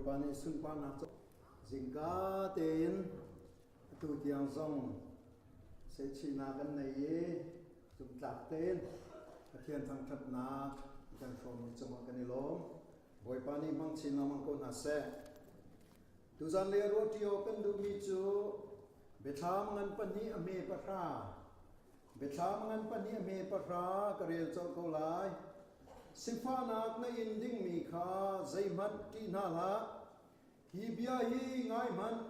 Bawipa nih sunparnak cu zingka tein atu tiang zong sehchihnak kan nei i zumtlak tein Pathian thangṭhatnak kan hrawmmi cungah kan i lawm. Bawipa nih hmang chin lengmang ko hna seh. Tuzan le ruahṭi awk kan duhmi cu Biathlam ngan pahnih a hme pahra. Biathlam ngan pahnih a hme pahra ka rel colh ko lai. Sifahnak na in dingmi kha zeihmanh ṭih hna hlah. Hi bia hi ngai hmanh.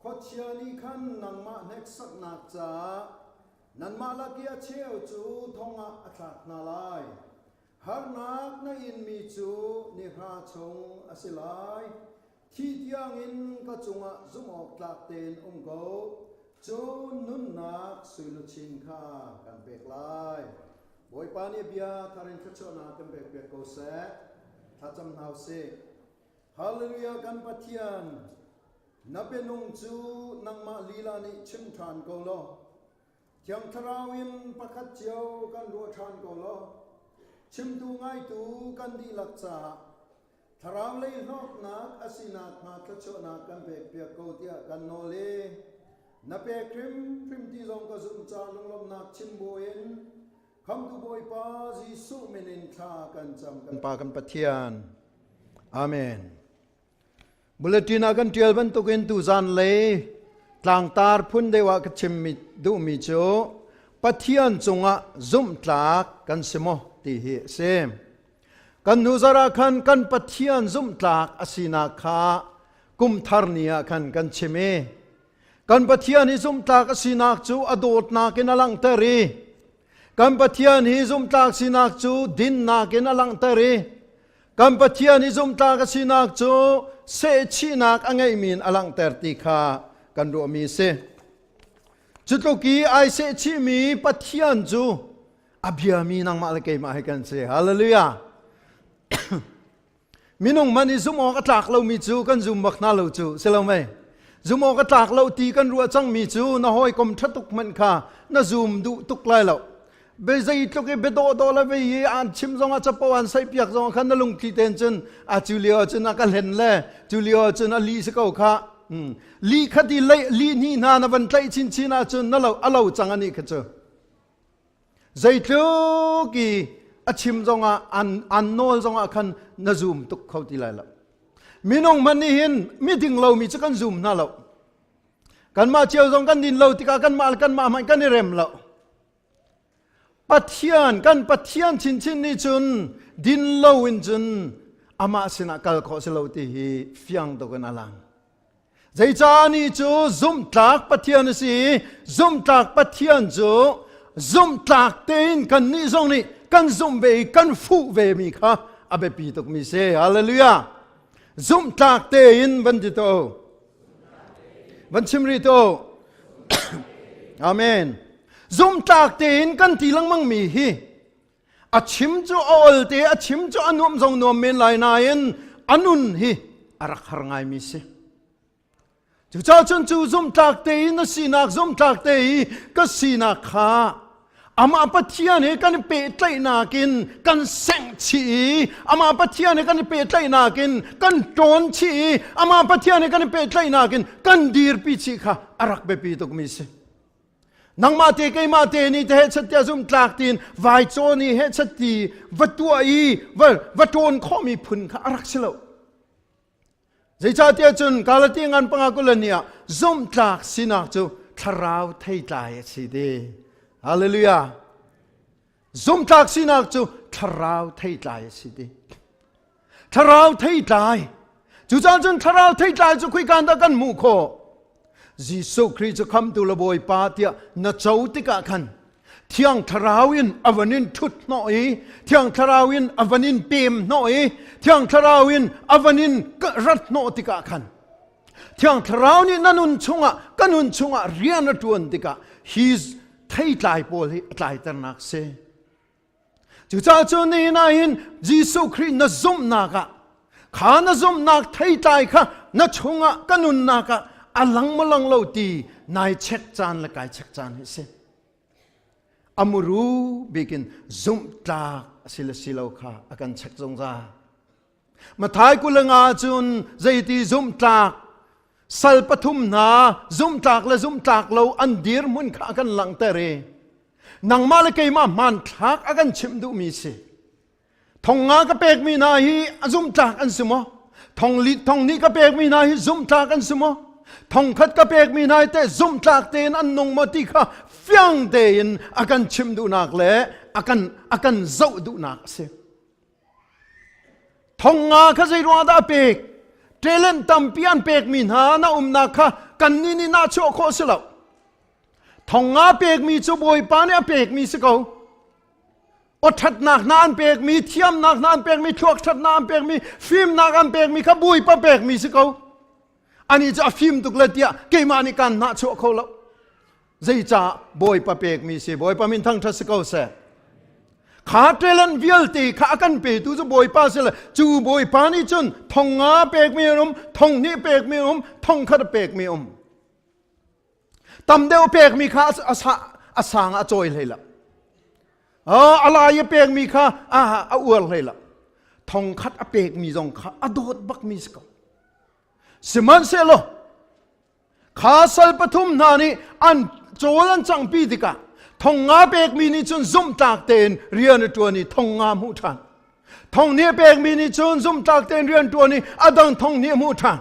Khuachia nih khan nangmah hneksaknak caah nanmah lak i a cheu cu thong ah a thlak hna lai. Harnak na inmi cu nihra chung a si lai. Thi tiangin ka cungah zumhawktlak tein um ko. Cun nunnak suiluchin kha kan pek lai. Bawipa nih bia thar in thluachuahnak kan pekpiak ko seh. Thlacam hna usih. Hallelujah kan Pathian, na bianung cu nangmah lila nih chim ṭhan ko law, Thiang Thlarau in pakhat cio kan ruah ṭhan ko law, chimtu ngaitu kan dihlak caah Thlarau lei hlawknak a si nakhnga thluachuahnak kan pekpiak ko tiah kan nawl i na pek hrimhrim ti zong ka zumh caah lunglawmhnak chim buin Khamtu Bawipa Jesuh min in thla kan cam kan Pa kan Pathian. Amen. Bulletin ah kan ṭial bantukin tuzan lei tlangtar phun deuh ah ka chimmi duhmi cu Pathian cungah zumhtlak kan si maw ti hi a si. Kan hnu zarh ah khan kan Pathian zumhtlak a sinak kha kum thar ni ah khan kan chim i kan Pathian hi zumhtlak a sinak cu a dawtnak in a langhter i kan Pathian hi zumhtlak sinak cu dinnak in a langhter i Kan Pathian i zumhtlak a sinak cu sehchihnak a ngeihmi in a langhter ti kha kan ruahmi a si. Cutluk i ai sehchihmi Pathian cu a biami nangmah le keimah hi kan si. Hallelujah. Minung man i zumh awk a tlak lomi cu kan zum bak hna lo cu si lo mei? Zum awk a tlak lo ti kan ruah cangmi cu na hawikom ṭha tuk hmanh kha na zum duh tuk lai lo. Be zeitluk i biadawh dawh le vei i an chim zongah capo an saihpiak zongah khan na lungthli tein cun a cu lio ahcun a ka hlen le cu lio ahcun a li si ko kha li kha ti li hni hna na van tlaih chinchin ahcun na lo a lo cang ani kha cu zeitluk i a chim zongah an an nawl zongah khan na zum tuk kho ti lai lo minung man nih hin miding lomi cu kan zum hna lo kanmah cio zong kan din lo tikah kanmah le kanmah hmanh kan i rem lo Pathian kan Pathian chinchin nih cun din lo in cun amah sinah kal khawh si lo ti hi fiang tuk in a lang. Zeicah ni cu zumhtlak Pathian a si i zumhtlak Pathian cu zumhtlak tein kannih zong nih kan zumh ve i kan fuh ve mi kha a biapi tukmi si. Hallelujah. Zumhtlak tein van ti to. Van chim rih to. Amen. Zumtlak tein kan ti lengmang mi hi a chim cu a ol te a chim cu a nuam zong nuam men lai nain a nun hi a rak har ngaimi si. Cucaah cun cu zumtlak tein na sinak zumtlak te i ka sinak kha Amah Pathian he kan i pehtlaihnak in kan sengh chih i amah Pathian he kan i pehtlaihnak in kan ṭawn chih i amah Pathian he kan i pehtlaihnak in kan dirpi chih kha a rak biapi tukmi si. Nangmah te keimah te nih te hechat tiah zum tlak tiin vai cawn i hechat ti va tuah i va va ṭawn khawhmi phun kha a rak si lo. Zeicahtiah cun Galati ngan panga kulani ah zumhtlak sinak cu thlarau theitlai a si ti. Hallelujah. Zumhtlak sinak cu thlarau theitlai a si ti. Thlarau theitlai. Cucaah cun thlarau theitlai cu khuikan dah kan hmuh khawh? Jesuh Khrih cu khamtu le Bawipa tiah na co tikah khan Thiang Thlarau in a van in ṭhut hnawh i Thiang Thlarau in a van in pem hnawh i Thiang Thlarau in a van in rat hnawh tikah khan Thiang Thlarau nih na nun chungah ka nun chungah rian a ṭuan tikah hi theitlai pawl hi a tlaiternak si. Cucaah cun nihin ah hin Jesuh Khrih na zumhnak ah kha na zumhnak theitlai kha na chungah ka nunnak ah a lang maw lang lo ti nai check caan le kai check caan hi si. A muru bikin zumhtlak a si le si lo kha a kan check zungzal. Mathai 25 cun zeiti zumhtlak sal pathum hna zumhtlak le zumhtlak lo an dirhmun kha a kan langhter i nangmah le keimah hmanthlak a kan chimh duhmi si. Thong nga ka pekmi hna hi a zumhtlak an si maw? Thong li thong hnih ka pekmi hna hi zumhtlak an si maw? Thong khat ka pekmi hna hi teh zumhtlak tein an nung maw ti kha fiang tein a kan chimh duhnak le a kan a kan zoh duhnak a si. Thong nga kha zei ruangah dah a pek? Talent tampi an pekmi hna na umnak kha kannih nih nahchuah khawh si lo. Thong nga pekmi cu Bawipa nih a pekmi si ko. Aw ṭhatnak hna an pekmi, thiamnak hna an pekmi, thluak ṭhatnak an pekmi, fimnak an pekmi kha Bawipa pekmi si ko. Ani cu a fim tuk le tiah keimah nih kaan hnahchuah kho lo. Zeicah Bawipa pekmi si, Bawipa min thangṭhat si ko seh. Kha talent vialte kha a kan petu cu Bawipa si le cu Bawipa nih cun thong nga pekmi an um, thong hnih pekmi um, thong khat pekmi um. Tam deuh pekmi kha a sang a cawi hlei lo. A lai a pekmi kha a uar hlei lo. Thong khat a pekmi zong kha a dawt bakmi si ko. Sihmanhsehlaw kha sal pathum hna nih an cawl an cangpi tikah thong nga pekmi nih cun zumhtlak tein rian a ṭuan i thong nga hmuh ṭhan. Thong hnih pekmi nih cun zumhtlak tein rian ṭuan i a dang thong hnih hmuh ṭhan.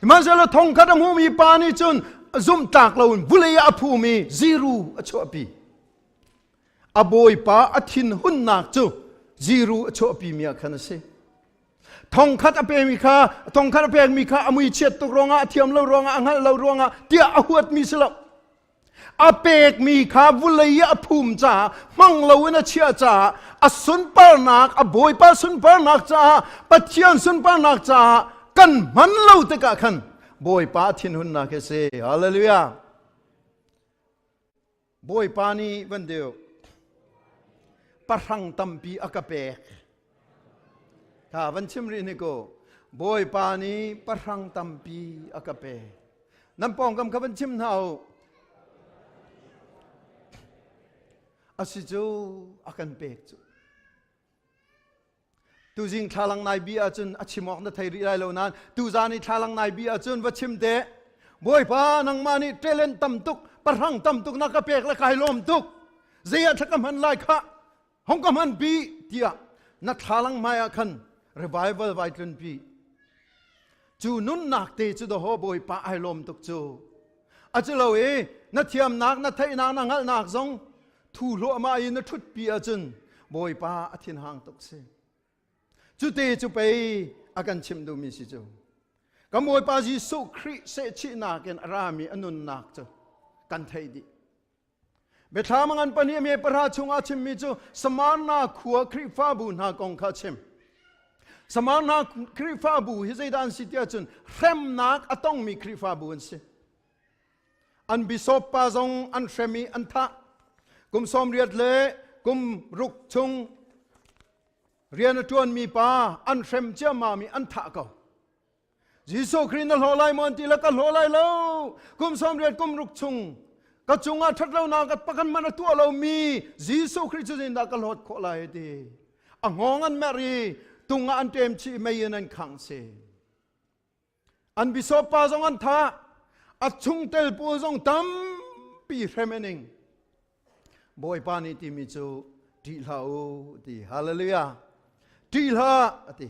Sihmanhsehlaw thong khat a hmumi pa nih cun zumhtlak loin vulei ah a phumi ziru a chuahpi. A bawipa a thinhunnak cu ziru a chuahpimi ah khan a si. Thong khat a pemi kha thong khat a pekmi kha a mui chiat tuk ruangah a thiam lo ruangah a hngalh lo ruangah tiah a huatmi si lo. A pekmi kha vulei i a phum caah hmang loin a chiah caah a sunparnak a bawipa sunparnak caah Pathian sunparnak caah kan hman lo tikah khan bawipa thinhunnak hi si. Hallelujah. Bawipa nih van deuh pahrang tampi a ka pek. Kha van chim rih ni ko. Bawipa nih pahrang tampi a ka pek. Nan pawngkam kha van chim hna u. Asi cu a kan pek cu. Tuzing thlalang nai bi ahcun a chim awk na thei rih lai lo nain tuzan i thlalang nai bi ahcun va chim te Bawipa nangmah nih talent tam tuk pahrang tam tuk na ka pek le kai lawm tuk zei ah thla ka hman lai kha hong ka hman pi tiah na thlalang hmai ah khan revival vai tlun pi cu nunnak te cu daw Bawipa ai lawm tuk cu a cu lo i na thiamnak na theihnak na hngalhnak zong thu hluahmah i na ṭhutpi ahcun Bawipa a thinhang tuk si. Cute cu pei a kan chimh duhmi si cu. Kan Bawipa Jesuh Khrih sehchihnak in a rami a nunnak cu kan theih dih. Biathlam ngan pahnih me pahra chungah chimmi cu Samarna khua Khrihfabu hna kong kha chim. Samarna Khrihfabu hi zeidah an si tiah cun hremnak a tongmi Khrihfabu an si. An bishop pa zong an hrem i an thah. Kum 80 le kum ruk chung rian a ṭuanmi pa an hrem ciammam i an thah ko. Jesuh Khrih na hlaw lai maw an ti le ka hlaw lai lo. Kum 80 kum ruk chung ka cungah ṭhatlonak ka pakhat hmanh a tuah lomi Jesuh Khrih cu zeitindah ka hlawt khawh lai ti. A hngawng an merh i tung ah an ṭem chih i mei in an khangh si. An bishop pa zong an thah. A chungtel pawl zong tampi hrem an ing. Bawipa nih timi cu ṭih hlah u ti. Hallelujah. Ṭih hlah a ti.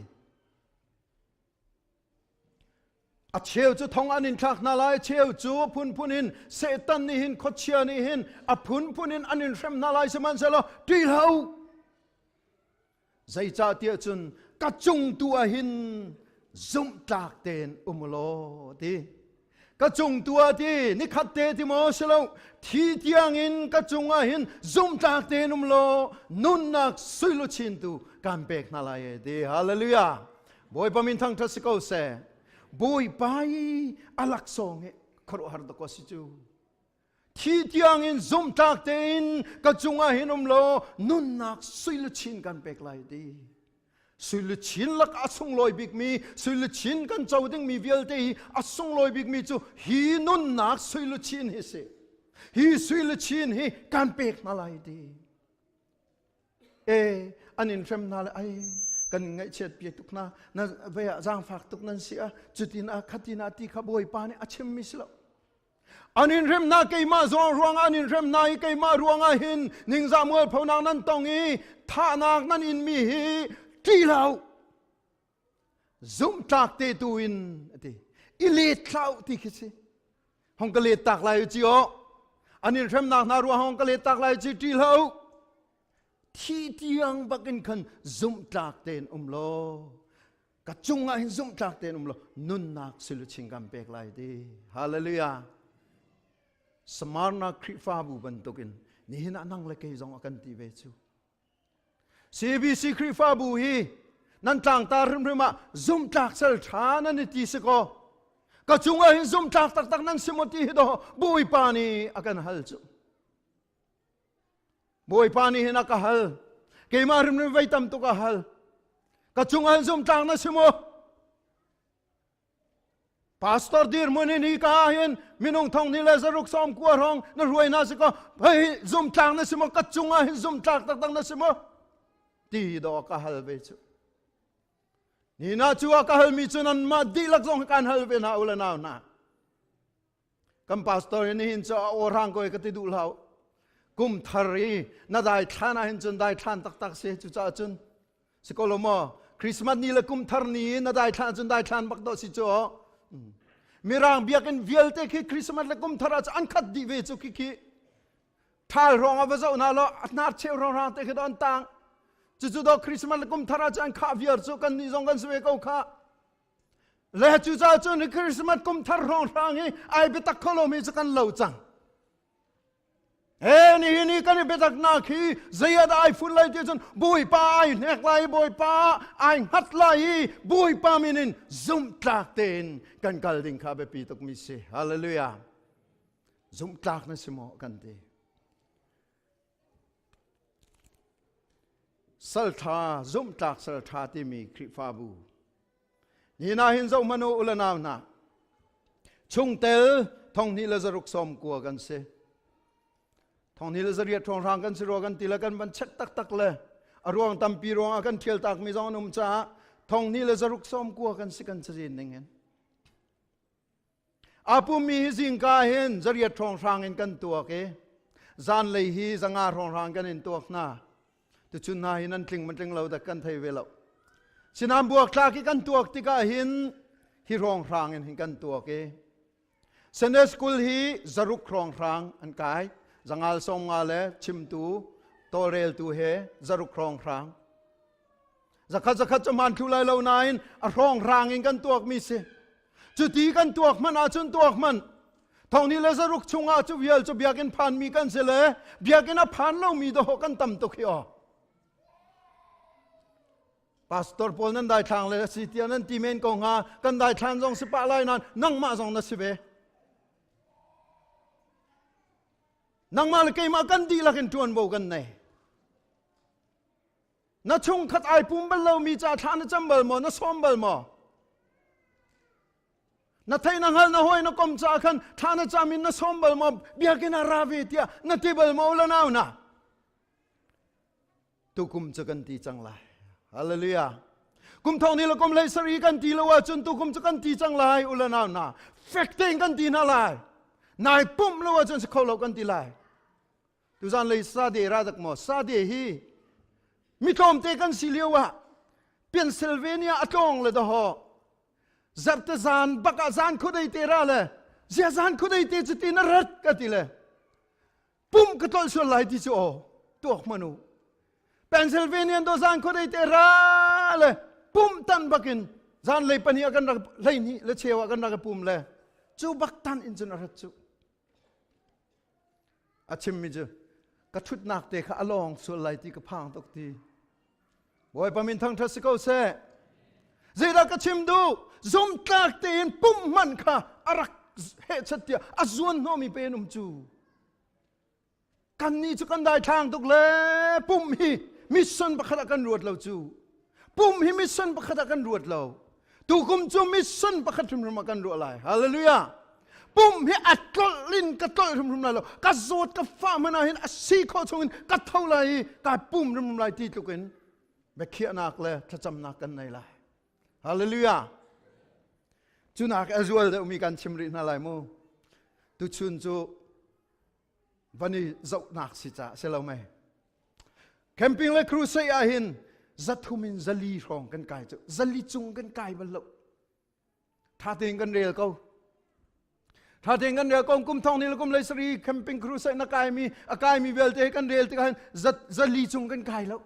A cheu cu thong an in thlak hna lai, cheu cu a phunphun in Satan nih hin khuachia nih hin a phunphun in an in hrem hna lai sihmanhsehlaw ṭih hlah u. Zeicahtiah cun ka cung tu ah hin zumhtlak tein um u law ti. Ka cung tu ah ti nikhat te ti maw si lo thi tiangin ka cungah hin zumhtlak tein um law nunnak suiluchin tu kan pek hna lai e ti. Hallelujah. Bawipa min thangṭhat si ko seh. Bawipa i a laksawng hi khuaruahhar dawk si cu. Thi tiangin zumhtlak tein ka cungah hin um law nunnak suiluchin kan pek lai ti. Suiluchin lak a sunglawi bikmi, suiluchin kan co dingmi vialte hi a sunglawi bikmi cu hi nunnak suiluchin hi si. Hi suiluchin hi kan pek hna lai ti. E, an in hrem hna le ai. Kan ngaihchiat pi tuk hna. Na vei ah zaangfak tuk nan si a cutin a khatin a ti kha Bawipa nih a chimmi si lo. An in hremnak keimah zawn ruangah an in hremnak i keimah ruangah hin ningzah mualphonak nan tong i thahnak nan inmi hi ṭih hlah u. Zumhtlak te tu in a ti. I let hlah u ti khi si. Hong ka let tak lai u ci aw. An in hremnak hna ruang hong ka let tak lai ci ṭih hlah u. Thi tiang bakin khan zumhtlak tein um law ka cungah hin zumhtlak tein um law nunnak siluchin kan pek lai ti. Hallelujah. Samarna Khrihfabu bantukin nihin ah nang le kei zong a kan ti ve cu. CBC Khrihfabu hi nan tlangtar hrimhrim ah zumhtlak sal ṭha nan i ti si kaw ka cungah hin zumhtlak taktak nan si maw ti hi daw Bawipa nih a kan hal cu. Bawipa nih hin a ka hal. Keimah hrimhrim vei tam tuk a hal. Ka cungah zumtlak na si maw? Pastor dirhmun in hi ka hin minung thong ni le zaruk sawm kua hrawng na hruai hna si ko hei zumtlak na si maw ka cungah hin zumtlak taktak na si maw ti do ka hal ve cu ni na cu a ka halmi cu nanmah dihlak zong kan hal ve hna u le nau hna Kan pastor hi nihin cu a aw hrang ko ka ti duh hlah. Kum thar i na dai thlan ah hin cun dai thlan taktak si cucaah cun si ko lo maw Christmas ni le kum thar ni na dai thlan cun dai thlan bak dawh si cu Mirang biakinn vialte khi Christmas le kum thar ah an khat dih ve cu khi khi thal hrawng ah va zoh hna law a hnar cheu hrawng hrang te khi do an tang cucu do Christmas le kum thar ah cun an khah viar cu kan nih zong kan si ve ko kha Le cucaah cun Christmas kum thar hrawnghrang hi ai biatak kho lomi cu kan lo cang. He nihin i kan i biataknak hi zei ah dah ai fun lai ti cun Bawipa ai hnek lai Bawipa ai hngat lai i Bawipa min in zumhtlak tein kan kal ding kha biapi tukmi si. Hallelujah. Zumhtlak na si maw kan ti. Salṭha, zumhtlak salṭha timi Khrihfabu. Ni na hin zoh hmanh u le nau hna. Chungtel thonghnih le zaruk sawm kua kan si. Thonghnih le zariat hrawnghrang kan si rua kan ti le kan van check taktak le a ruang tampi ruangah kan ṭhial takmi zong an um caah thonghnih le zaruk sawm kua kan si kan cazin ning in. A pummi hi zingka hin zariat hrawnghrang in kan tuak i zanlei hi zanga hrawnghrang kan in tuak hna. Tuchun hna hi nan tling man tling lo dak kan thei ve lo. Sinam buak thlak i kan tuak tikah hin hi hrawnghrang in hin kan tuak i Sunday school hi zaruk hrawnghrang an kai. Zangal sawm nga le chimtu tawlreltu he zaruk hrawnghrang. Zakhat zakhat cu hmaan thlu lai lo nain a hrawnghrang in kan tuakmi si. Cuti kan tuak hmanh ahcun tuak hmanh. Thongni le zaruk chungah cu vial cu biakinn phanmi kan si le biakinn a phan lomi dawh kan tam tuk hi aw. Pastor pawl nan daithlang le si tiah nan ti men ko hnga kan daithlan zong si pah lai nain nangmah zong na si ve. Nangmah le keimah kan dihlak in ṭuanvo kan nei. Na chungkhat ai pum bal lomi ca thla na cam bal maw? Na sawm bal maw? Na thei na hngal na hawi na kom ca khan thla na cam in na sawm bal maw? Biakinn ah ra ve tiah na ti bal maw la nau na? Tukum cu kan ti cang lai. Hallelujah. Kum thong ni le kum hlei sari kan ti lo ahcun tukum cu kan ti cang lai ula nau na. Fek tein kan ti hna lai. Nai pumh lo ahcun si kho lo kan ti lai. Tuzan lei sade ra dak maw sade hi mi tlawmte kan si lio ah Pennsylvania a tlawng le daho zarte zan bak ah zan khudei te ra le zia zan khudei te cu ti na rat ka ti le pum ka tlolh sual lai ti cu aw tuak manu Pennsylvania do zan khudei te ra le pum tan bakin zan lei pani ah kan rak hlei ni le cheu ah kan rak pum le cu bak tan in cun a rat cu A chimmi cu ka ṭhutnak te kha a lawng sual lai ti ka phang tuk ti. Bawipa min thangṭhat si ko seh. Zeidah ka chim duh? Zumtlak tein pum hman kha a rak hehchat tiah a zuan hnawhmi pe an um cu. Kannih cu kan daithlang tuk le pum hi mission pakhat ah kan ruat lo cu. Pum hi mission pakhat ah kan ruat lo. Tukum cu mission pakhat hrimhrim ah kan ruah lai. Hallelujah. Pum hi a tlolh in ka tlolh hrimhrim lai lo. Ka zawt ka fah hmanh ah hin a si khawh chungin ka tho lai i kai pum hrimhrim lai ti tluk in. Biakhiahnak le thlacamnak kan nei lai. Hallelujah. Cunak a zual deuhmi kan chim rih hna lai mu. Tuchun cu van i zohnak si ca si lo mei. Camping le crusade ah hin zathum in zali hrawng kan kai cu zali cung kan kai bal lo. Tha tein kan rel ko. Tha tein kan rel ko kum thong ni le kum lei sari camping crusade na kai mi a kai mi vialte kan rel tikah hin zali cung kan kai lo.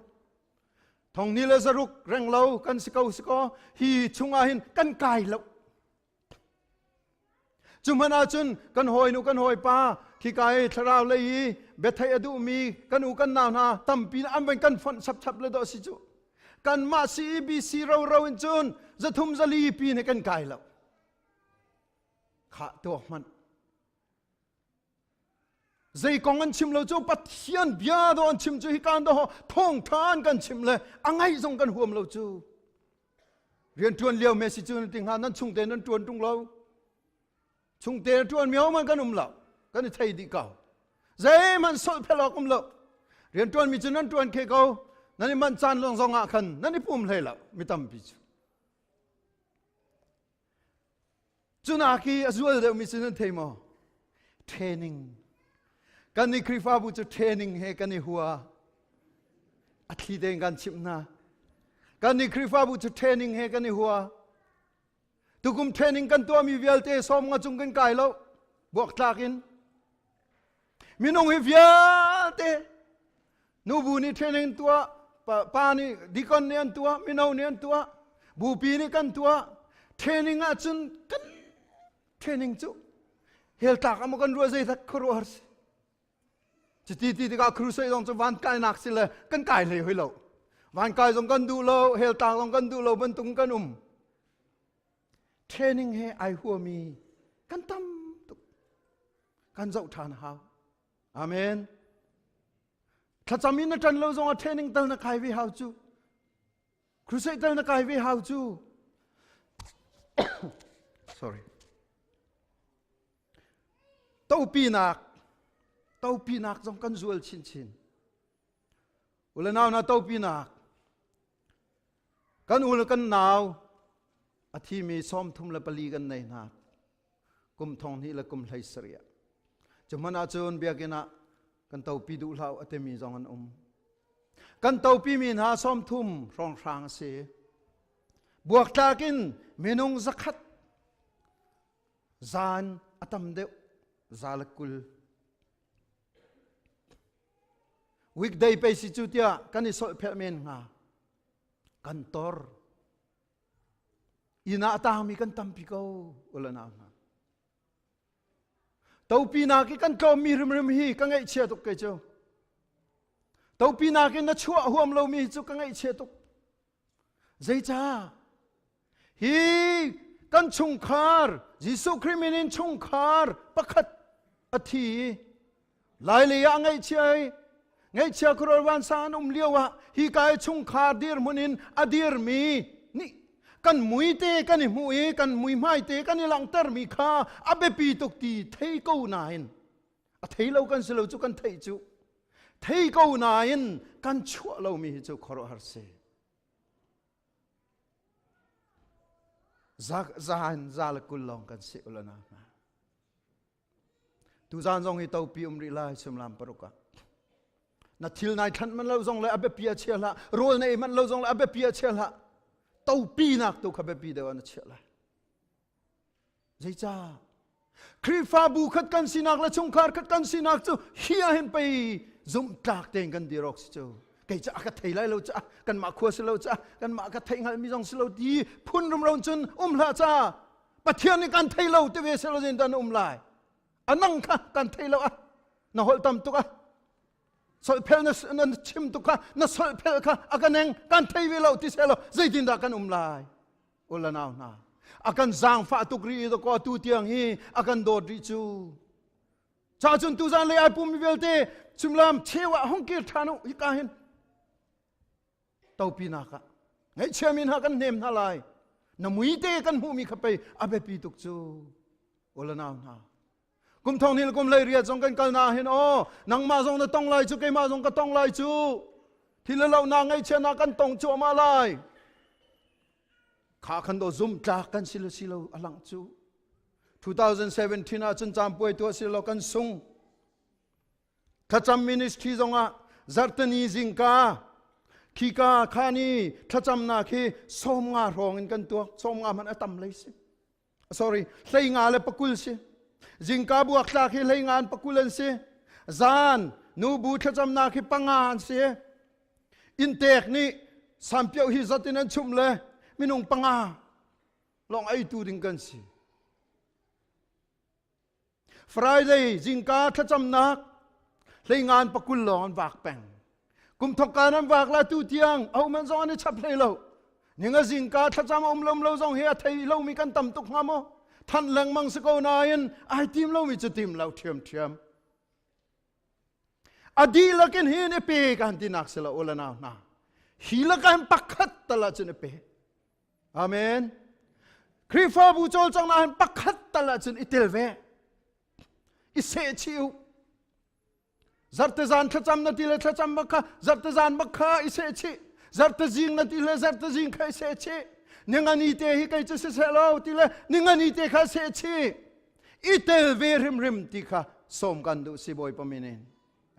Thong ni le zaruk reng lo kan si ko si ko hi chungah hin kan kai lo. Cu hmanh ahcun kan hawinu kan hawipa khika i thlarau lei i biatheih a duhmi kan u kan nau hna tampi an van kan fonh chapchap le dawh si cu. Kanmah CEBC roro in cun zathum zali pi ne kan kai lo. Khah tuak hmanh. Zei kong an chim lo cu Pathian bia do an chim cu hi kan do thawngtha an kan chim le a ngaih zong kan huam lo cu. Rian ṭuan lio me si cu ti hnga nan chungte nan ṭuan ṭung lo. Chungte ṭuan mi man kan um lo. Kan i thei dih ko. Zeihmanh solhphel awk um lo. Rian ṭuan mi cu nan ṭuan khe ko. Nan i manh caan lawng zong ah khan nan i pum hlei lo mi tampi cu. Cunak i a zual deuhmi cu nan thei maw? Training. Kan i Khrihfabu cu training he kan i hua. A thli tein kan chimh hna. Kan i Khrihfabu cu training he kan i hua. Tukum training kan tuahmi vialte sawm nga cung kan kai lo. Buaktlak in. Minung hi vialte nubu nih training tuah, pa nih deacon nih an tuah, mino nih an tuah, bupi nih kan tuah. Training ahcun kan training cu heltlak ah maw kan ruah zeidak khuaruahhar si. Cuti ti tikah crusade zong cu van kainak si le kan kai hlei hoi lo. Van kai zong kan duh lo, heltlak zong kan duh lo bantuk kan um. Training he ai huami kan tam tuk. Kan zoh ṭhan hau. Amen. Thlacam in na ṭan lo zong ah training tal na kai ve hau cu. Crusade tal na kai ve hau cu. Sorry. Topinak topinak zong kan zual chinchin. Ule nau na topinak kan u le kan nau a thimi 34 kan nei hna. Kum thong hnih le kum hlei sarih. Cu hmanh ahcun biakinn ah kan topi duh hlah a timi zong an um. Kan topi mi hna 30 hrawnghrang a si. Buaktlak in minung 100 zan a tam deuh 120. Weekday pei si cu tiah kan i solhphelh men hnga. Kan tor. Inn ah a tangmi kan tampi ko ula nau hna. Topinak i kan tlawmmi hrimhrim hi ka ngaihchia tuk kei cu. Topinak in na chuah huam lomi cu ka ngaihchia tuk. Zeicah? Hi kan chungkhar Jesuh Khrih min in chungkhar pakhat a thi i Lailei ah ngaihchia i ngaihchia khuarual vansang an um lio ah hi ka i chungkhar dirhmun in a dirmi nih kan mui te kan i hmuh i kan muihmai te kan i langhtermi kha a biapi tuk ti thei ko nain a thei lo kan si lo cu kan theih cu thei ko nain kan chuah lomi hi cu khuaruahhar si. Zan za le 20 lawng kan si ula na hna. Tuzan zong hi topi um rih lai suimilam 6 ah. Na thil nai thlanh man lo zong le a biapi a chia hlah. Rawl na ei man lo zong le a biapi a chia hlah. Topi nak tu kha biapi deuh ah na chiah lai. Zeicah? Khrihfabu khat kan sinak le chungkhar khat kan sinak cu hi ah hin pei zumhtlak tein kan dir awk si cu. Kei cu a ka thei lai lo ca, kanmah khua si lo ca, kanmah ka theih hngalhmi zong si lo ti phun rumro cun um hlah ca. Pathian nih kan thei lo ti ve seh lo zein dah na um lai. A nang kha kan thei lo ah na holh tam tuk ah solphel na, na chim tuk kha na solphel kha a ka neng kan thei ve lo ti seh lo zeitindah kan um lai. Ula nau hna a kan zaangfah tuk rih i ko tu tiang hi a kan dawt rih cu. Ca cun tuzan lei ai pummi vialte chimlam cheu ah hung kir ṭhan u hika hin topinak ah ngaihchiami hna kan hnem hna lai na muite kan hmuhmi kha pei a biapi tuk cu ula nau hna kum thong hnih le kum 18 zong kan kal na hin aw nangmah zong na tong lai cu keimah zong ka tong lai cu. Thil le lohnak ngaihchiatnak kan tong cuahmah lai. Kha khan do zum tlak kan si le si lo a langh cu. 2017 ah cun caampuai tuah si lo kan sung. Thlacam ministry zongah zarhteni zingka khika khani thlacamnak hi 50 hrawng in kan tuak 50 hmanh a tam lei si sorry 15 le pakul si zingka buak tlak hi 15 an pakul an si zan nubu thlacamnak hi panga an si inntek nih sampioh hi zat in an chumh le minung panga lawng eitu ding kan si Friday zingka thlacamnak hleingan pakul lawng an vak peng. Kum thokka nan vak la tu tiang ahohmanh zong an i chap hlei lo. Ninga zingka thlacam a um lom lo zong hi a thei lomi kan tam tuk hnga maw? Thanh lengmang si ko nain ai tim lomi cu tim lo ṭhiamṭhiam. A dihlak in hin i pe kan tinak si lo u le nau hna. Hi lakah hin pakhat tal ahcun i pe. Amen. Khrihfabu cawlcanghnak hin pakhat tal ahcun i tel ve. I seh chih u. Zarte zan thlacam na ti le thlacam bak kha zarte zan bak kha i seh chih. Zarte zing na ti le zarte zing kha i seh chih. Ningani te hi kei cu siseh lo ti le ningani te kha seh chih. I tel ve hrimhrim ti kha sawm kan duh si Bawipa min in.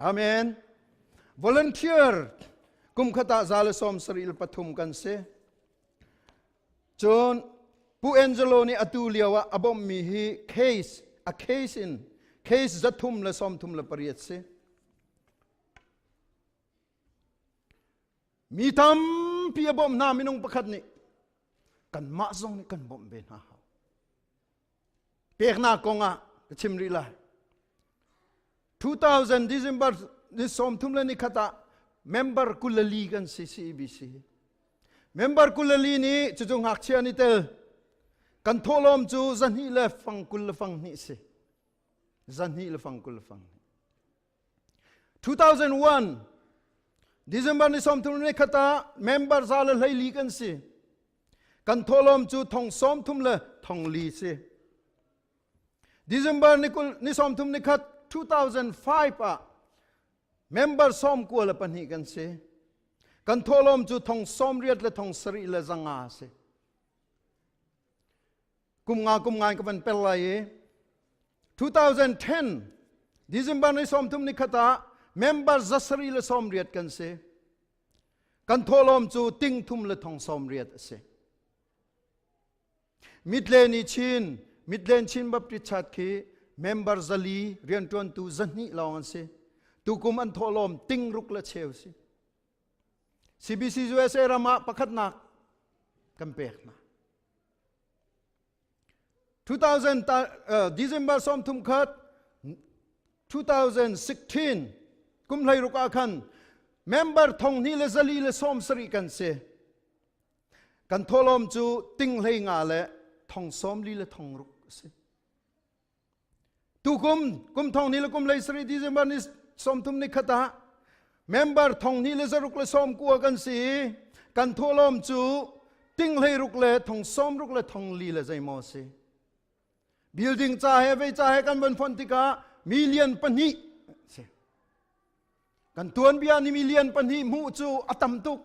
Amen. Volunteer kum khat ah 173 kan si. Cun Pu Angelo nih atu lio ah a bawmhmi hi case a case in case 338 si. Mi tampi a bawmh hna minung pakhat nih kanmah zong nih kan bawmh ve hna hau. Peknak kong ah ka chim rih lai. 2000 December ni 34 ah member 24 kan si CEBC. Member 24 nih cucu ngakchia ni tel kan thawhlawm cu zahnih le fang kul le fang hnih si. Zahnih le fang kul le fang hnih. 2001 December ni 31 ah member 114 kan si. Kan thawhlawm cu thong sawm thum le thong li si. December ni kul ni 31 2005 ah member 92 kan si. Kan thawhlawm cu thong sawm riat le thong sarih le zanga si. Kum nga kum nga ka van per lai i 2010 December ni 31 ah member 780 kan si. Kan thawhlawm cu ting thum le thong sawm riat a si. Midland i Chin, Midland Chin Baptist Church khi member 400 rianṭuantu 200 lawng an si. Tukum an thawhlawm ting ruk le cheu si. CBC USA ram ah pakhatnak kan pek hna. 2000 December 31 2016 kum hlei ruk ah khan member 2470 kan si. Kan thawhlawm cu ting hlei nga le thong sawm li le thong ruk a si. Tukum kum thong ni le kum lei sarih December ni 31 ah member 2690 kan si i kan thawhlawm cu ting hlei ruk le thong sawm ruk le thong li le zeimaw si. Building ca he vei ca he kan von fonh tikah million pahnih si. Kan tuanbia ni million pahnih hmuh cu a tam tuk.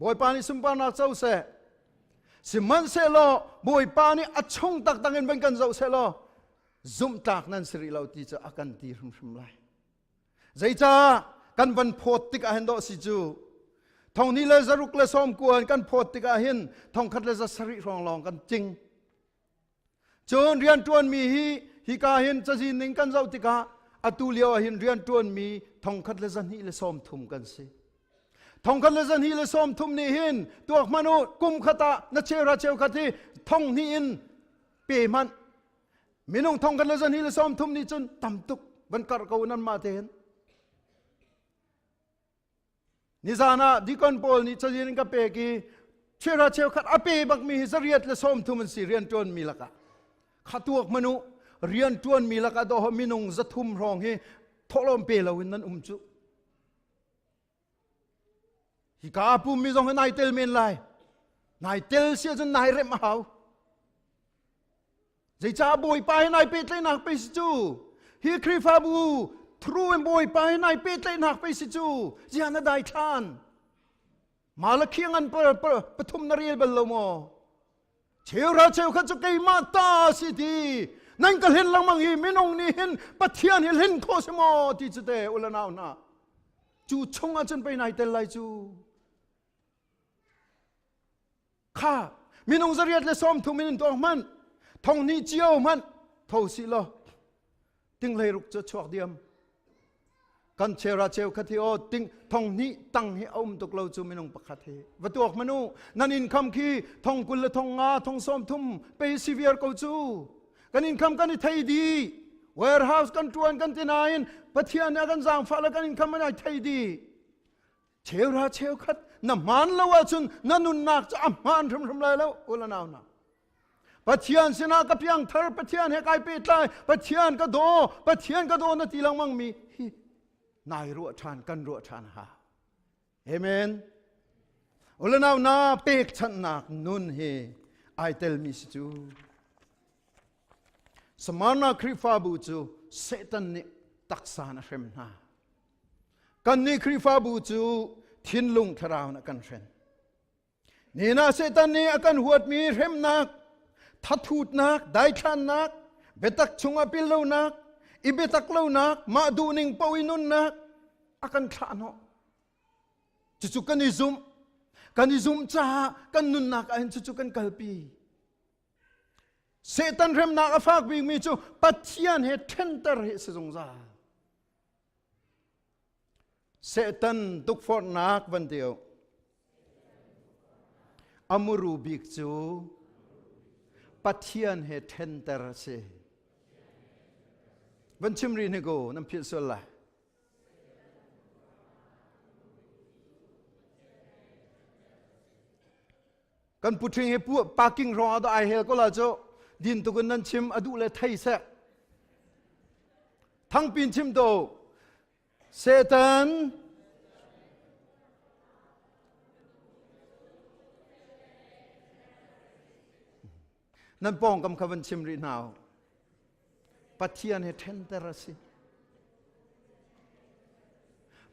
Bawipa nih sunparnak co seh. Sihmanhsehlaw Bawipa nih a chung taktak in van kan zoh sehlaw zumhtlak nan si rih lo ti cu a kan ti hrimhrim lai. Zeicah kan van phawt tikah hin dawh si cu 1690 kan phawt tikah hin 1700 hrawng lawng kan cing. Cun rianṭuanmi hi hika hin cazin ning kan zoh tikah atu lio ah hin rianṭuanmi 1230 kan si. 1230 nih hin tuak hmanh u kum khat ah na cheuhra cheukhat hi thong hnih in pe hmanh. Minung 1230 nih cun tam tuk van karh ko nanmah te hin. Nizan ah deacon pawl nih cazin in ka pek i cheuhra cheukhat a pe bakmi hi 130 an si rianṭuanmi lakah. Kha tuak hmanh u rianṭuanmi lakah dawh minung 300 hrawng hi thawhlawm pe loin nan um cu. Hika a pummi zong hi nai tel men lai. Nai tel si ahcun nai remh a hau. Zeicah Bawipa he nai pehtlaihnak pei si cu? Hi Khrihfabu through in Bawipa he nai pehtlaihnak pei si cu? Ziah na daithlan? Malakhi ngan pathum na rel bal lo maw? Cheuhra cheukhat cu keimah ta si ti nan ka hlen lengmang hi minung nih hin Pathian hi hlen khawh si maw ti cu te ula nau hna cu chung ah cun pei nai tel lai cu Kha minung 130 in in tuak hmanh thong hnih cio hmanh tho si law ting 16 cu chuak diam. Kan chera cheu khat hi aw ting thong hnih tang hi a um tuk lo cu minung pakhat hi va tuak manu nan income khi thong 20 le thong nga thong 30 pe si viar ko cu. Kan income kan i thei di, warehouse kan tuan kan ti nain Pathian nih a kan zaangfah le kan income an ai thei di. Cheuhra cheukhat na hmaan lo ahcun na nunnak cu a hmaan hrimhrim lai lo ula nau na. Pathian sinah ka piang thar, Pathian he kai pehtlai, Pathian ka daw, Pathian ka daw na ti lengmang mi hi nai ruah ṭhan kan ruah ṭhan ha. Amen. Ula nau na pekchanhnak nun hi ai telmi si cu. Smyrna Khrihfabu cu Satan nih taksa na hrem hna. Kannih Khrihfabu cu thinlung thlarau in a kan hren. Nina Satan nih a kan huatmi hremnak, thathutnak, daithlannak, biatak chungah pil lonak, i biatak lonak, mah duhning paoh i nunnak a kan thlah hnawh. Cucu kan i zumh. Kan i zumh caah kan nunnak ah hin cucu kan kalpi. Satan hremnak a fak bikmi cu Pathian he ṭhenter hi a si zungzal. Satan tukforhnak van ti u. A muru bik cu Pathian he ṭhenter a si. Van chim rih hnik u, nan philh sual lai. Kan puṭhing hi parking hrawng ah ai hel ko la cu din tuk in nan chim a duh le thei seh. Thangpin chim to Satan nan pawngkam kha van chim rih hna u. Pathian he ṭhenter a si.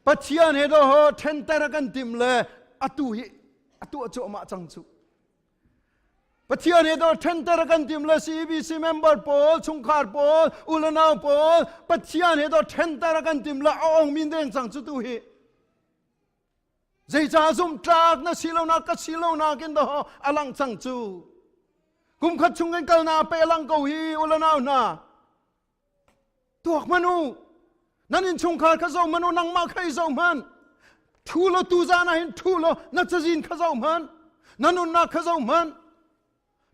Pathian he do ho ṭhenter a kan timh le atu hi atu a cuahmah cang cu. Pathian he do ṭhenter a kan timh le CBC member pawl, chungkhar pawl, ulanau pawl, Pathian he do ṭhenter a kan timh le a ong min deng cang cu tu hi. Zeicah zumhtlak na si lonak ka si lonak in dah a lang cang cu. Kum khat chung kan kalnak pe a lang ko hi ulanau hna. Tuak hmanh u. Nan innchungkhar kha zoh hmanh u, nangmah kha i zoh hmanh. Thu law tu zan ah hin thu law na cazin kha zoh hmanh. Na nunnak kha zoh hmanh.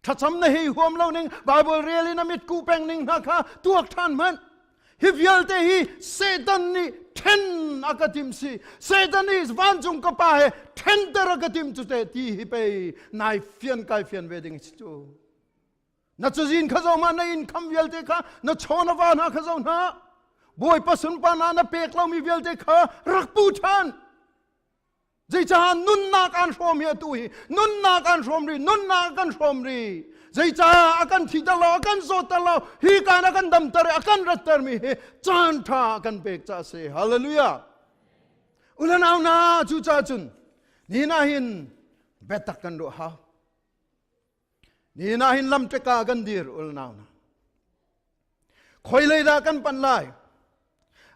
Thlacam na hei huam lo ning, Bible rel in a mit ku peng ning hna kha tuak ṭhan hmanh. Hi vialte hi Satan nih ṭhen a ka tim si. Satan nih vancung ka pa he ṭhenter a ka tim cu te ti hi pei nai fian kai fian ve ding si cu. Na cazin kha zoh ma na income vialte kha na chaw na va hna kha zoh hna. Bawipa sunparnak na pek lomi vialte kha rak pu ṭhan. Zeicah nunnak an hrawm hi atu hi nunnak an hrawm ri nunnak kan hrawm ri zeicah a kan thiter lo a kan zawtter lo hi kan a kan damter i a kan ratter mi hi caan ṭha a kan pek ca si. Hallelujah. Ulanau na cu ca cun ni na hin biatak kan ruah hau. Ni na hin lam ṭeka kan dir ulanau na Khoi lei dah kan panh lai?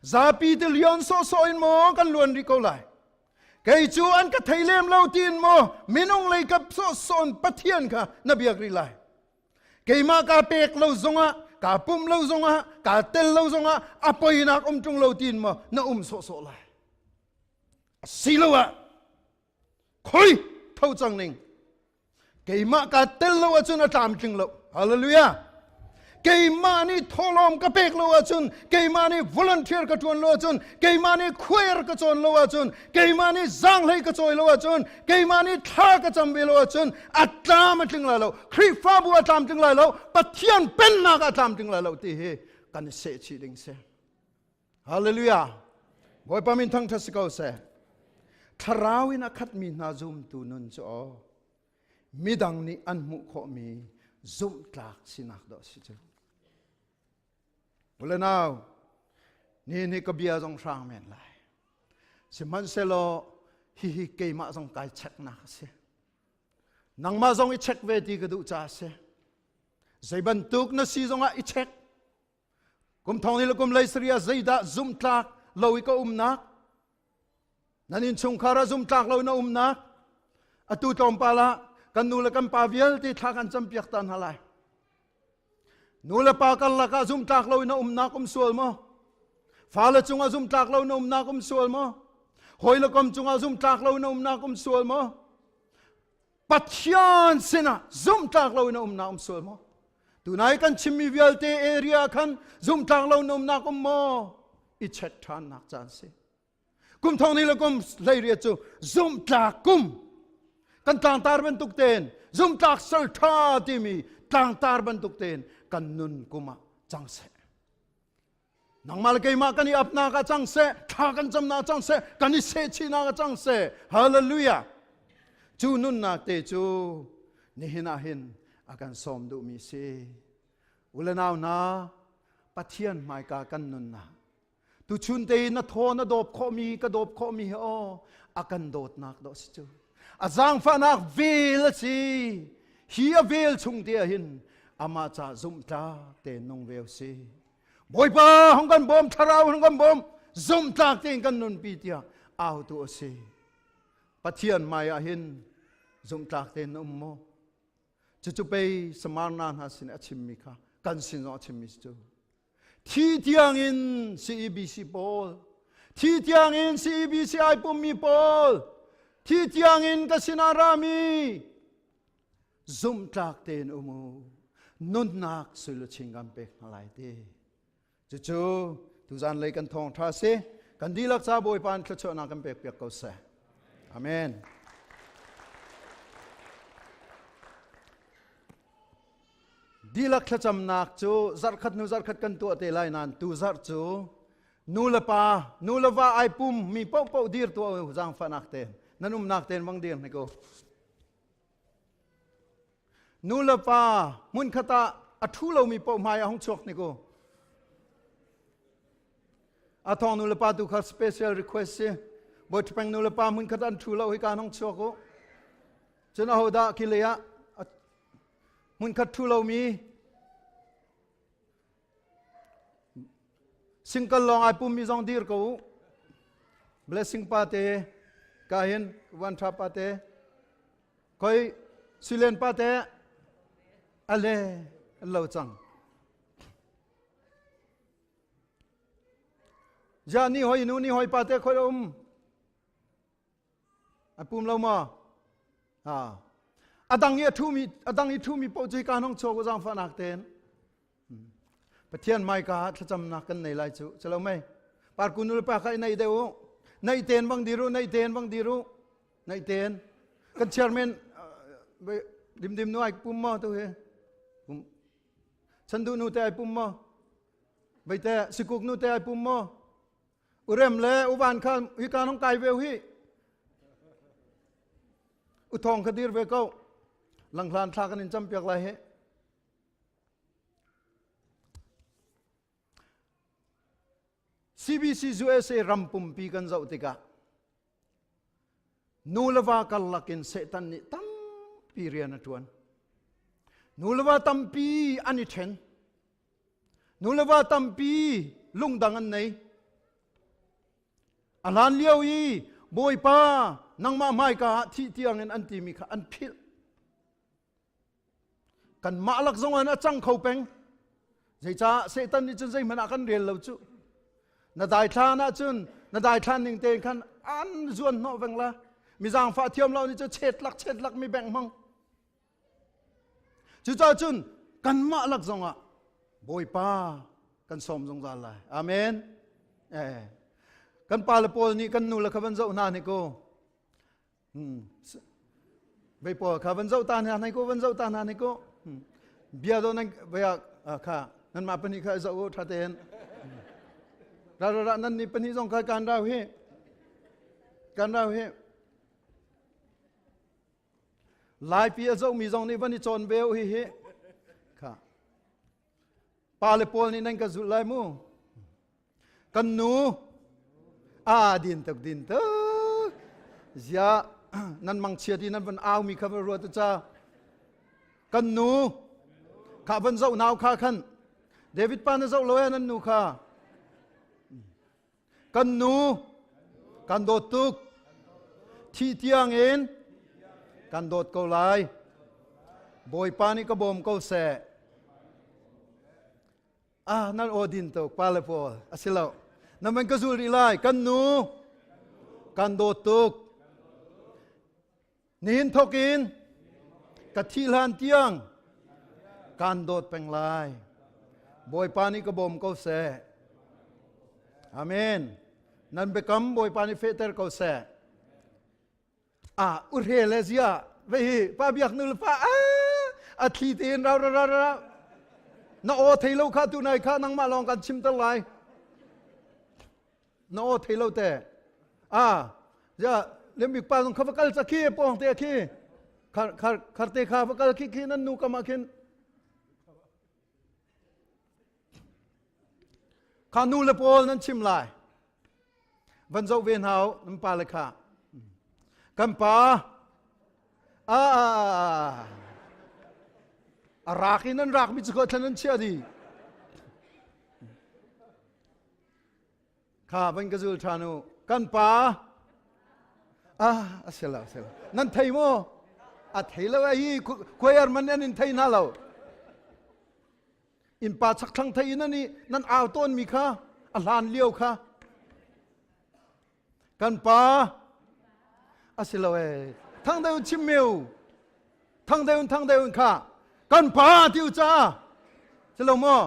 Zapi te lian sawhsawh in maw kan luan rih ko lai? Kei cu an ka thei lem lo tiin maw minung lei kap sawhsawh in Pathian kha na biak rih lai? Keimah kaa pek lo zongah, kaa pumh lo zongah, kaa tel lo zongah a poinak um ṭung lo tiin maw na um sawhsawh lai? Asiloah khoi tho cang ning keimah kaa tel lo ahcun a tlamtling lo. Hallelujah. Keimah nih thawhlawm ka pek lo ahcun, keimah nih volunteer ka ṭuan lo ahcun, keimah nih choir ka cawn lo ahcun, keimah nih zaanghlei ka cawi lo ahcun, keimah nih thla ka cam ve lo ahcun a tlam a tling lai lo. Khrihfabu a tlamtling lai lo, Pathian pennak a tlamtling lai lo ti hi kan i sehchih ding si. Hallelujah. Bawipa min thangṭhat si ko seh. Thlarau in a khatmi hna zumtu nun cu aw midang nih an hmuh khawhmi zumhtlak sinak dawh si cu. Ulenau, ni ni ka bia zong hrang men lai. Sihmanhsehlaw. Hihi keimah zong kai checknak a si. Nangmah zong i check ve ti ka duh caah a si. Zei bantuk na si zongah i check. Kum thong ni le kum lei ah zeidah zumhtlak lo i ka umnak? Nan innchungkhar ah zumhtlak lo na umnak? Atu tlawmpal ah kan nu le kan pa vialte thla kan campiak ta hna lai. Nu le pa karlak ah zumhtlak lo in na umnak um sual maw? Fale cungah zumhtlak lo na umnak um sual maw? Hawi le kom cungah zumhtlak lo na umnak um sual maw? Pathian sinah zumhtlak lo in a umnak um sual maw? Tunai kan chimmi vialte area khan zumhtlak lo na umnak um maw? I check ṭhannak caan si. Kum thong ni le kum 18 cu zumhtlak kum kan tlangtar bantuk tein zumhtlak sal ṭha timi tlangtar bantuk tein kan nun kum ah cang seh. Nangmah le keimah kan i apnak ah cang seh, thla kan camnak cang seh, kan i sehchihnak ah cang seh. Hallelujah. Cu nunnak te cu nihin ah hin a kan sawm duhmi si. U le nau hna, Pathian hmaika kan nunnak tuchun te na thaw na dawp khawhmi ka dawp khawhmi hi aw a kan dawtnak dawh si cu a zaangfahnak vel a si hi a vel chung te ah hin amah ca zumhtlak te nung ve si Bawipa hong kan bawm thlarau hong kan bawm zumhtlak tein kan nunpi tiah au tu a si Pathian hmai ah hin zumhtlak tein na um maw cucu pei Samarna hna sin a chimmi kha kan sin zong a chimmi cu Thi tiangin CEBC pawl, thi tiangin CEBC ai pummi pawl, thi tiangin ka sinah rami zumhtlak tein um u. Nunnak sui kan pek hna lai ti. Cucu tuzan lei kan thawng ṭha si. Kan dihlak ca Bawipa in thluachuahnak kan pek piak ko seh. Amen. Dihlak thlacamnak cu zarhkhat hnu zarhkhat kan tuah te lai nain tu zarh cu nu le pa, nu le va ai pum mi paohpaoh dir tuah u zaangfahnak tein. Nan umnak tein vang dir hnik u. Nu le pa hmunkhat ah a ṭhu lomi paoh hmai ah hung chuak hnik u. A thawng nu le pa tu kha special request si. Bawi ṭhapeng nu le pa hmunkhat an ṭhu lo hi kaan hung chuak u. Cun ahodah khi lei ah hmunkhat ṭhu lomi single lawng ai pummi zong dir ko u. Blessing pa te ka hin van ṭha pa te koi silen pa te ale an lo cang. Ja ni hoi nu ni hoi pa te khoi um. A pum lo maw? Ha. A dang i a ṭhumi a dang i ṭhumi paoh cu hika hong chuak u zaangfahnak tein. Pathian hmaika ah thlacamnak kan nei lai cu. Calo mei. Parku nu le pa kha i nei deuh u. Nei ten bang dir u, nei ten bang dir u. Nei ten. Kan chairman dimdim nu ai pum maw tu hi? Pum. Chandu nu te ai pum maw? Veite sikuk nu te ai pum maw? Urem le uvan kha hika hong kai ve hi. Uthong kha dir ve ko. Langhlan thla kan in cam piak lai he. CBC USA ram pumpi kan zoh tikah nu le va karlak in Satan nih tampi rian a ṭuan. Nu le va tampi an i ṭhen. Nu le va tampi lungdang an nei. A hlan lio i Bawipa nangmah hmaika ah thih tiangin an timi kha an philh. Kanmah lak zong ah a cang kho peng. Zeicah Satan nih cun zeihmanh ah kan rel lo cu. Na daithlan ahcun na daithlan ning tein khan an zuan hnawh veng la. Mi zaangfah thiam lo nih cu chetlak chetlak mi bengh hmang. Cucaah cun kanmah lak zongah Bawipa kan sawm zungzal lai. Amen. Eh. Kan pa le pawl nih kan nu le kha van zoh hna ni ko. Hmm. Vei pawl kha van zoh ta hna ni ko, van zoh ta hna ni ko. Hmm. Bia do nan bia kha nan mah pahnih kha zoh u tha tein. Ra ra ra nan ni pahnih zong kha kan rau hi. Kan rau hi. Laipi a zohmi zong nih van i cawn ve u hihi. Kha. Pa le pawl nih nan ka zulh lai mu. Kan nu a din tuk din tuk. Zia nan mangchia ti nan van au mi kha va ruat ca. Kan nu kha van zoh nau kha khan David pa na zoh lo e nan nu kha. Kan nu kan dawt tuk. Thi tiang in kan dawt ko lai. Bawipa nih ka bawm ko seh. Ah, nan aw din tuk pa le pawl. A si lo. Na man ka zul rih lai. Kan nu kan dawt tuk. Nihin thawk in ka thih hlan tiang kan dawt peng lai. Bawipa nih ka bawm ko seh. Amen. Nan biakam Bawipa nih fehter ko seh. Ah, urhe le zia ve hi pa biak nu le pa a thli tein rau ra ra ra na aw thei lo kha tu nai kha nangmah lawng kan chim ter lai. Na aw thei lo te. Ah, ja lembik pa zong kha va kal cha khi pong te khi khar khar khar te kha va kal khi khi nan nu kam ah khin Kha nu le pawl nan chim lai. Van zoh ve hna u, nan pa le kha. Kan pa a a rak in an rak mi cu thlan an chia di. Kha van ka zul ṭhan u. Kan pa ah a si lo, a si lo. Nan thei maw? A thei lo ai khuaiar man an in thei hna lo. Innpa chakthlang thei in ani nan au tawn mi kha a hlan lio kha. Kan pa a si lo ee. Thang deuh chim meu. Thang deuh thang deuh kha. Kan pa ti u ca. Si lo maw?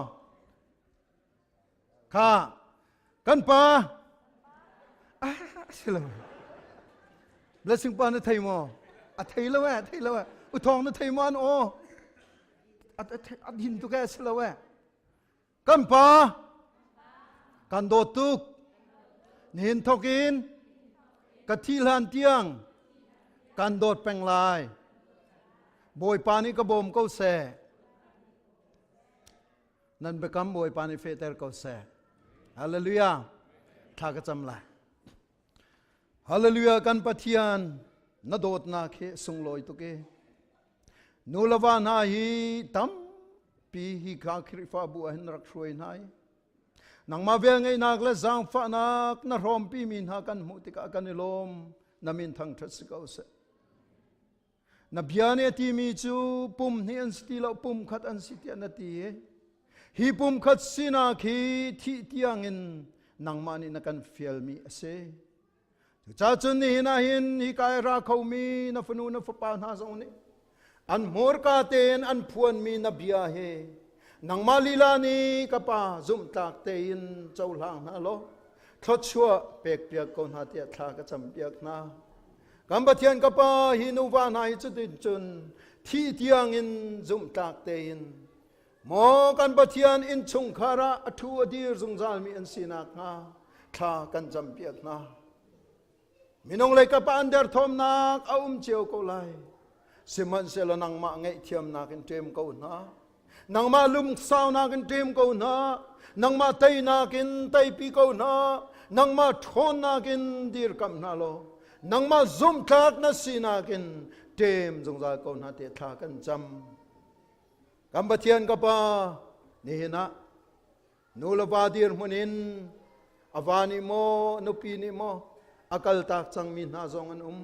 Kha kan pa ah si lo blessing pa na thei maw a thei lo eh thei lo eh u thong na thei maw an aw a din tuk eh si lo eh kan pa kan dawt tuk nihin thok in ka thi hlan tiang kan dawt peng lai Bawipa nih ka bawm ko seh Nan biakam Bawipa nih fehter ko seh. Hallelujah. Thla ka cam lai. Hallelujah kan Pathian na dawtnak hi sunglawi tuk i nu le va hna hi tampi hi kha Khrihfabu ah hin rak hruai hna i nangmah vel ngeihnak le zaangfahnak na hrawmpi mi hna kan hmuh tikah kan i lawm na min thangṭhat si ko seh. Na bia nih a timi cu pum hnih an si ti lo, pum khat an si tiah na ti i hi pum khat sinak hi thih tiangin nangmah nih na kan fialmi a si. Cucacun nihin ah hin hika i ra khomi na fanu na fapa hna zong nih an hmurka tein an phuanmi na bia hi nangmah lila nih ka pa zumhtlak tein cohlang hna law thluachuah pekpiak ko hna tiah thla ka campiak hna. Kan Pathian ka Pa hi nuva hna hi cutin cun thi tiangin zumhtlak tein maw kan Pathian innchungkhar ah a ṭhu a dir zungzalmi an si nakhnga thla kan campiak hna. Minung lei kap ah an derthawmnak a um cio ko lai. Sihmanhsehlaw nangmah ngaihthiamnak in ṭem ko hna. Nangmah lungsaunak in ṭem ko hna. Nangmah teinak in teipi ko hna. Nangmah ṭhawnnak in dirkamh hna law nangmah zumhtlak na sinak in ṭem zungzal ko hna tiah thla kan cam. Kan Pathian ka Pa, nihin ah nu le va dirhmun in a va nih maw nupi nih maw a kaltak cangmi hna zong an um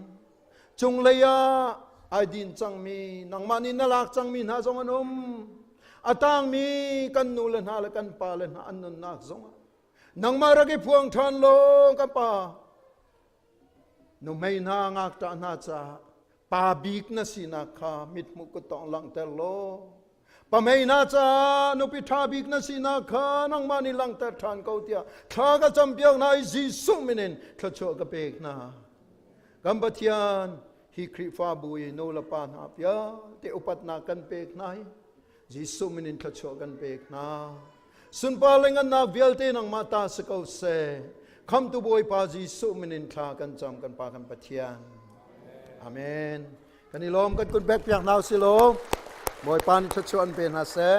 cunglei ah ai din cangmi nangmah nih na lak cangmi hna zong an um a tangmi kan nu le hna le kan pa le hna an nunnak zongah nangmah rak i phuang ṭhan law kan pa nuhmei hna ngakṭah hna caah pa bik na sinak kha mithmuh kuttawng langhter law pamei na caah nupi ṭha bik na sinak kha nangmah nih langhter ṭhan ko tiah thla ka campiak hna i Jesuh min in thluachuah ka pek hna. Kan Pathian hi Khrihfabu i nu le pa hna vialte upatnak kan pek hna i Jesuh min in thluachuah kan pek hna. Sunpar le ngannak vialte nangmah ta si ko seh. Khamtu Bawipa Jesuh min in thla kan cam kan Pa kan Pathian. Amen. Kan i lawm kan kun bek piak hna usih law Bawipa nih thluachuah an pe hna seh.